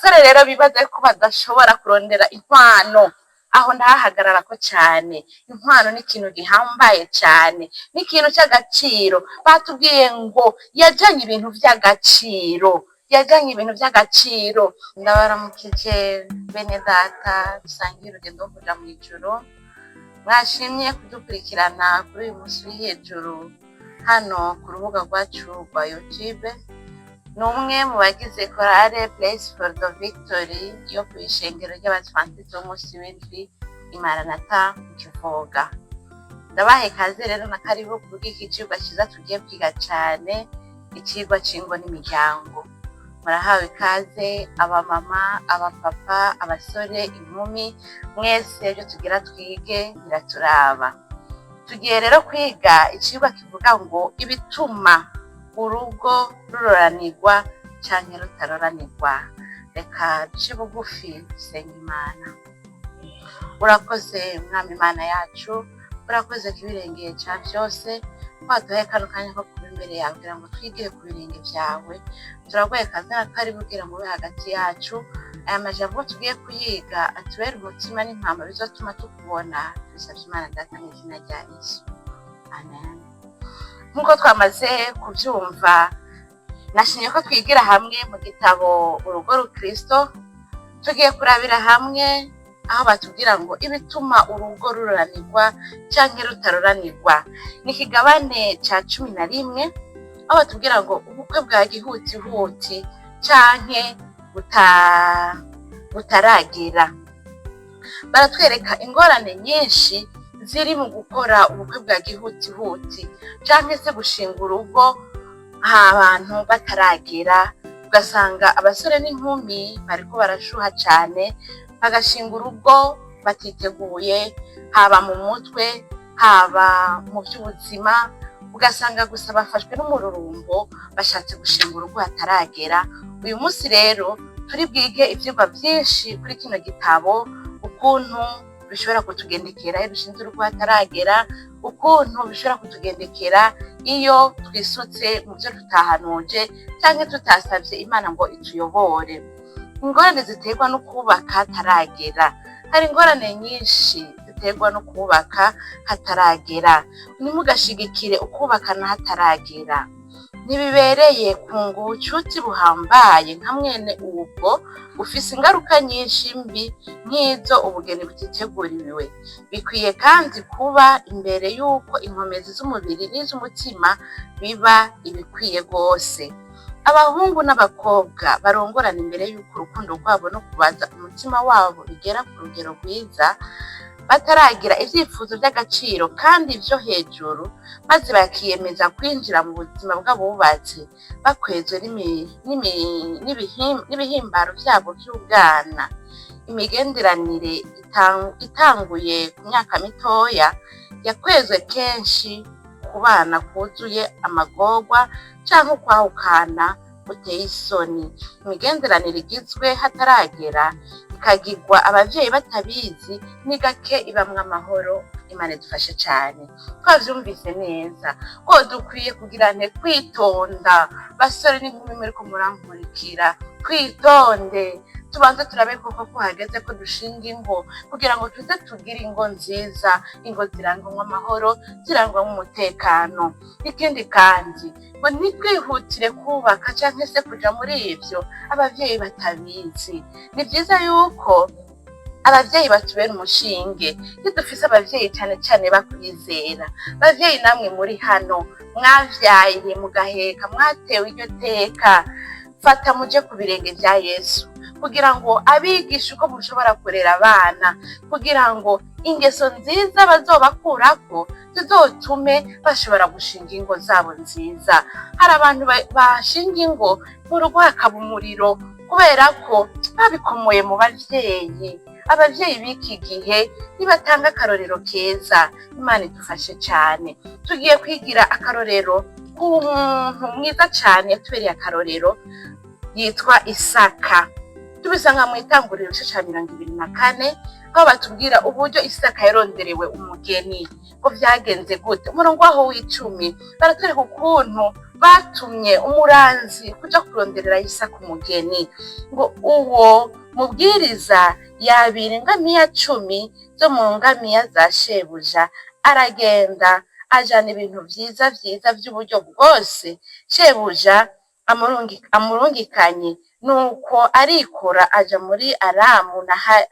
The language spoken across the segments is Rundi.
Abasore rero bibaza ko badashobora kurondera inkwano, aho ndahahagararako cane. Inkwano ni ikintu gihambaye cane, ni ikintu c'agaciro. Batubwiye ngo yajanye ibintu vy'agaciro, yajanye ibintu vy'agaciro. Ndabaramukije bene data dusangiye urugendo rwo kuja mw'ijuru. Mwashimye kudukurikirana kuri uyu musi uri hejuru hano ku rubuga rwacu rwa YouTube. Ni umwe mu bagize chorale Place for the Victory yo kw'ishengero ry'Abadiventiste b'umunsi w'indwi i Maranatha mu Kivoga. Ndabahaye ikaze rero na karibu kubw'iki cigwa ciza tugiye kwiga cane, icigwa c'ingo n'imiryango. Murahawe ikaze, abamama, abapapa, abasore, inkumi, mwese ivyo tugira twige biraturaba. Tugiye rero kwiga icigwa kivuga ngo ibituma urugo ruroranirwa canke rutaroranirwa. Reka duce bugufi dusenge Imana. Urakoze Mwami Imana yacu, urakoze kibirengeye ca vyose, waduhaye kano kanya ko kuba imbere yawe kugira ngo twigire ku birenge vyawe. Turaguhaye ikaze na karibu kugira ngo ube hagati yacu. Aya majambo tugiye kuyiga atubere umutima n'impamba bizotuma tukubona. Tubisavye Imana Data mw'izina rya Yesu, amen. Nk'uko twamaze kuvyumva, nashimye ko twigira hamwe mu gitabo Urugo Rukristo. Tugiye kurabira hamwe aho batubwira ngo ibituma urugo ruroranirwa canke rutaroranirwa. Ni ikigabane ca 11, aho batubwira ngo ubukwe bwa gihutihuti canke butaragera. Baratwereka ingorane nyinshi ziri mu gukora ubukwe bwa gihutihuti canke se gushinga urugo abantu bataragera, ugasanga abasore n'inkumi bariko barashuha cane, bagashinga urugo batiteguye, haba mu mutwe, haba mu vy'ubuzima, ugasanga gusa bafashwe n'umururumbo, bashatse gushinga urugo hataragera. Uyu munsi rero turi bwige ivyigwa vyinshi kuri kino gitabo, ukuntu bishobora kutugendekera iyo dushinze urugo hataragera, ukuntu bishobora kutugendekera iyo twisutse mu vyo tutahanuje canke tutasavye Imana ngo ituyobore. Ingorane ziterwa no kubaka hataragera. Hari ingorane nyinshi ziterwa no kubaka hataragera. Ntimugashigikire ukwubakana hataragera. Ntibibereye kunga ubucuti buhambaye nka mwene ubwo bufise ingaruka nyinshi mbi nk'izo ubugeni butiteguriwe. Bikwiye kandi kuba imbere y'uko inkomezi z'umubiri n'iz'umutima biba ibikwiye rwose. Abahungu n'abakobwa barongorana imbere y'uko urukundo rwabo no kubaza umutima wabo bigera ku rugero rwiza, bataragira ivyifuzo vy'agaciro kandi vyo hejuru, maze bakiyemeza kwinjira mu buzima bw'abubatse bakwezwe n'ibihimbaro vyabo vy'ubwana. Imigenderanire itanguye ku myaka mitoya yakwezwe kenshi ku bana kuzuye amagorwa canke ukwahukana guteye isoni. Imigenderanire igizwe hataragera, ikagirwa abavyeyi batabizi, ni gake ibamwo amahoro. Imana idufashe cane. Twavyumvise neza ko dukwiye kugira nte? Kwitonda. Basore n'inkumi muriko murankurikira, twitonde, tubanze turabe koko ko hageze ko dushinga ingo, kugira ngo tuze tugire ingo nziza, ingo zirangwamwo amahoro, zirangwamwo umutekano. Ikindi kandi, ngo ntitwihutire kubaka canke se kuja muri ivyo abavyeyi batabizi. Ni vyiza yuko abavyeyi batubera umushinge iyo dufise abavyeyi cane cane bakwizera. Bavyeyi namwe muri hano mwavyaye mugaheka, mwatewe iryo teka, fata muje ku birenge vya Yesu kugira ngo abigishe uko mushobora kurera abana, kugira ngo ingeso nziza bazobakurako zizotume bashobora gushinga ingo zabo nziza. Hari abantu bashinga ingo, mu rugo hakaba umuriro, kubera ko babikomoye mu bavyeyi. Abavyeyi b'iki gihe nibatanga akarorero keza. Imana idufashe cane. Tugiye kwigira akarorero k'umuntu mwiza cane yatubereye akarorero, yitwa Isaka. Tubisanga mu Itanguriro igice ca 24, aho batubwira uburyo Isaka yaronderewe umugeni, ngo vyagenze gute. Umurongo waho w'icumi baratwereka ukuntu Batumye umuranzi kuja kuronderera Isaka umugeni. Ngo uwo mubwiriza yabira ingamiya 10 zo mu ngamiya za shebuja, aragenda ajana ibintu vyiza vyiza vy'uburyo bwose shebuja amurungikanye. Nuko arikora aja muri Aramu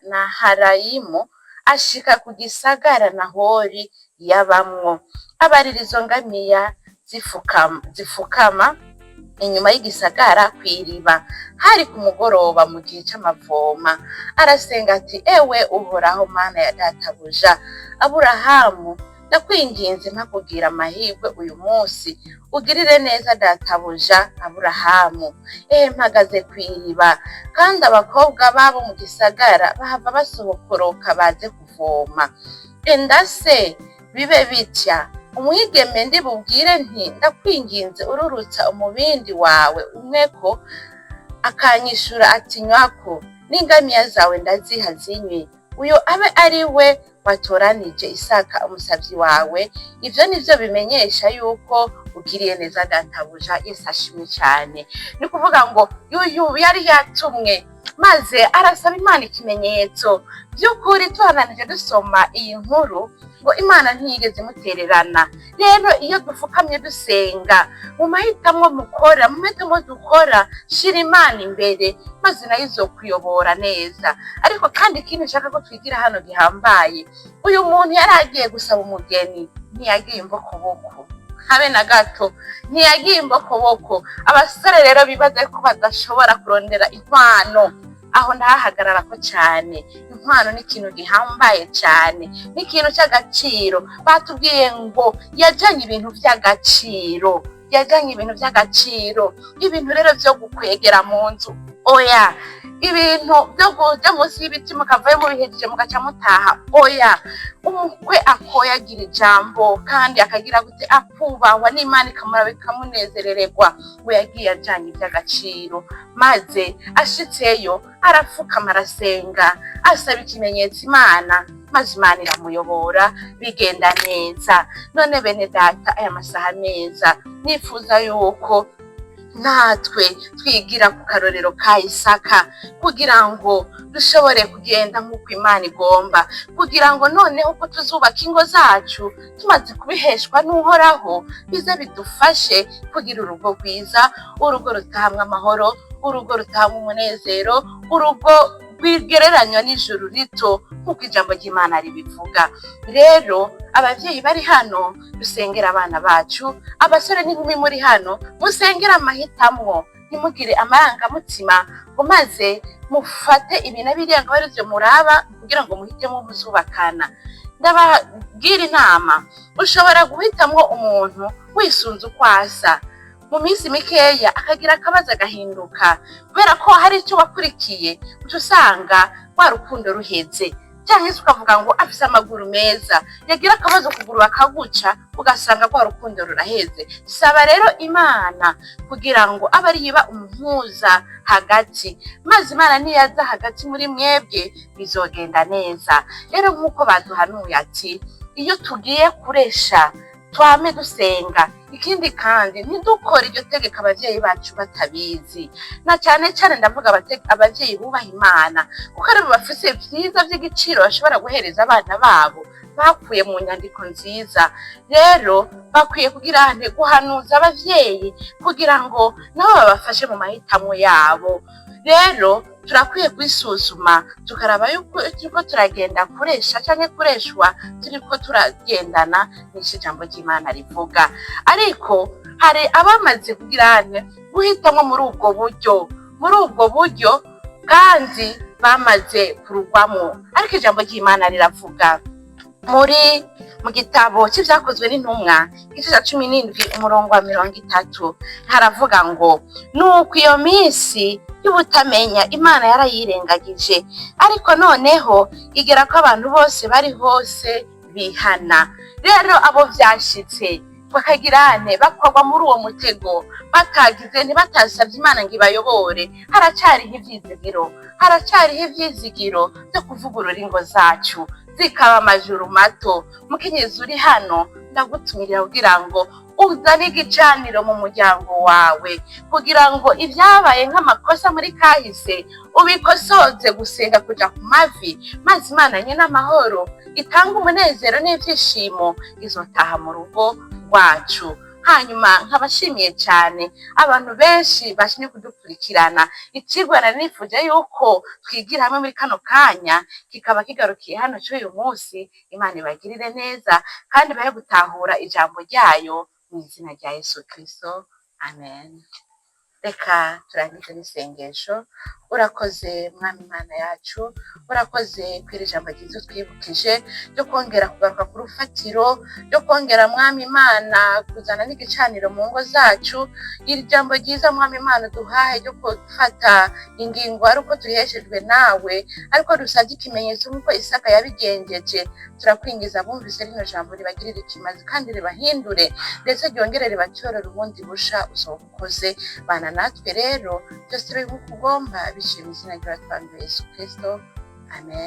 na Harayimu, ashika ku gisagara Nahori yabamwo. Abarira izo ngamiya zifukama inyuma y'igisagara kw'iriba. Hari ku mugoroba mu gihe c'amavoma. Arasenga ati: "Ewe Uhoraho, Mana ya databuja Aburahamu, ndakwinginze, mpa kugira amahirwe uyu munsi, ugirire neza databuja Aburahamu. Ehe, mpagaze kw'iriba, kandi abakobwa babo mu gisagara bahava basohokoroka baze kuvoma. Enda se bibe bitya: umwigeme ndi bubwire nti 'Ndakwinginze, ururutsa umubindi wawe umweko,' akanyishura ati 'Nywako, n'ingamiya zawe ndaziha zinywe,' uyo abe ari we watoranije Isaka umusavyi wawe. Ivyo nivyo bimenyesha yuko ugiriye neza databuja." Yesu ashimwe cyane. Ni kuvuga ngo yuyu yari yatumwe, maze arasaba Imana ikimenyetso. By'ukuri tuhananije dusoma iyi nkuru, ngo Imana ntiyigeze imutererana. Rero iyo dufukamye dusenga, mu mahitamo mukora, mu mahitamo dukora, shira Imana imbere, maze nayo izokuyobora neza. Ariko kandi ikindi nshaka ko twigira hano gihambaye, uyu muntu yari agiye gusaba umugeni, ntiyagiye imbokoboko habe na gato, ntiyagiye imbokoboko. Abasore rero bibaza ko badashobora kurondera inkwano, aho ndahahagarara ko cyane. Inkwano ni ikintu gihambaye cyane, ni ikintu cy'agaciro. Batubwiye ngo yajyanye ibintu by'agaciro, yajyanye ibintu by'agaciro. Ibintu rero byo gukwegera mu nzu, oya. Ibintu byo kuja munsi y'ibiti mukavayo mubihejeje mugaca mutaha, oya. Umukwe akoyagira ijambo kandi akagira gute? Akubahwa n'Imana ikamuraba ikamunezerererwa. We yagiye ajanye iby'agaciro, maze ashitseyo arapfukama, arasenga, asaba ikimenyetso Imana, maze Imana iramuyobora, bigenda neza. None bene data, aya masaha meza, nifuza yuko natwe twigira ku karorero ka Isaka, kugira ngo dushobore kugenda nk'uko Imana igomba, kugira ngo noneho uko tuzubaka ingo zacu tumaze kubiheshwa n'Uhoraho, bize bidufashe kugira urugo rwiza, urugo rutahamwe amahoro, urugo rutahamwe umunezero, urugo rwigereranywa n'ijuru rito nk'uko ijambo ry'Imana ribivuga. Rero abavyeyi bari hano, dusengera abana bacu. Abasore n'inkumi muri hano, musengere amahitamwo, ntimugire amarangamutima ngo maze mufate ibi na biriya ngo abe arivyo muraba kugira ngo muhitemo muzubakana. Ndababwira inama: ushobora guhitamwo umuntu wisunze uko asa, mu minsi mikeya akagira akabazo agahinduka kubera ko hari icyo wakurikiye, uca usanga rwa rukundo ruheze. Cyangwa se ukavuga ngo afise amaguru meza, yagira akabazo kuguru bakaguca, ugasanga rwa rukundo ruraheze. Saba rero Imana kugira ngo abe ariyo iba umuhuza hagati, maze Imana niyaza hagati muri mwebwe bizogenda neza. Rero nk'uko baduhanuye ati iyo tugiye kuresha twame dusenga. Ikindi kandi, ntidukore iryo tegeko abavyeyi bacu batabizi, na cyane cyane ndavuga abavyeyi bubaha Imana, kuko aribo bafise vyiza vy'igiciro bashobora guhereza abana babo bakuye mu nyandiko nziza. Rero bakwiye kugira nte? Guhanuza abavyeyi kugira ngo nabo babafashe mu mahitamo yabo. Rero turakwiye kwisuzuma, tukaraba yuko turiko turagenda kuresha canke kureshwa turiko turagendana n'ico ijambo ry'Imana rivuga. Ariko hari abamaze kugira nte? Guhitamwo muri ubwo buryo, kandi bamaze kurugwamwo. Ariko ijambo ry'Imana riravuga muri mu gitabo c'Ivyakozwe n'Intumwa, igice ca 17, umurongo wa 30, haravuga ngo: "Nuko iyo minsi y'ubutamenya Imana yarayirengagije, ariko noneho igera ko abantu bose bari hose bihana." Rero abo vyashitse bakagirane bakogwa muri uwo mutego, batagize ntibatasavye Imana ngo ibayobore, haracariho ivyizigiro, haracariho ivyizigiro vyo kuvugurura ingo zacu zikaba amajuru mato. Mukenyezi uri hano, ndagutumirira kugira ngo Uzane igicaniro mu muryango wawe kugira ngo ibyabaye nk'amakosa muri kahise ubikosoze, gusenga, kuja ku mavi, maze Imana nyine amahoro itanga umunezero n'ibyishimo izotaha mu rugo rwacu. Hanyuma nkabashimiye cyane abantu benshi bashimye kudukurikirana. Icigwa nari nifuje yuko twigira hamwe muri kano kanya kikaba kigarukiye hano cy'uyu munsi. Imana ibagirire neza kandi bahe gutahura ijambo ryayo mu izina rya Yesu Kristo, amen. Reka turangize n'isengesho. Urakoze, Mwami Imana yacu, urakoze kw'iri jambo ryiza utwibukije ryo kongera kugaruka ku rufatiro, ryo kongera, Mwami Imana, kuzana n'igicaniro mu ngo zacu. Iri jambo ryiza, Mwami Imana, uduhaye ryo gufata ingingo ari uko turiheshejwe nawe, ariko dusabye ikimenyetso nk'uko Isaka yabigenjeje. Turakwingiza, bumvise rino jambo ribagirire ikimazi kandi ribahindure, ndetse ryongere ribatyorere ubundi busha. Uzoba ukoze. Bana natwe rero, byose bibe nk'uko ugomba, biciye mu izina ry'uwatwambiwe Yesu Kristo, amen.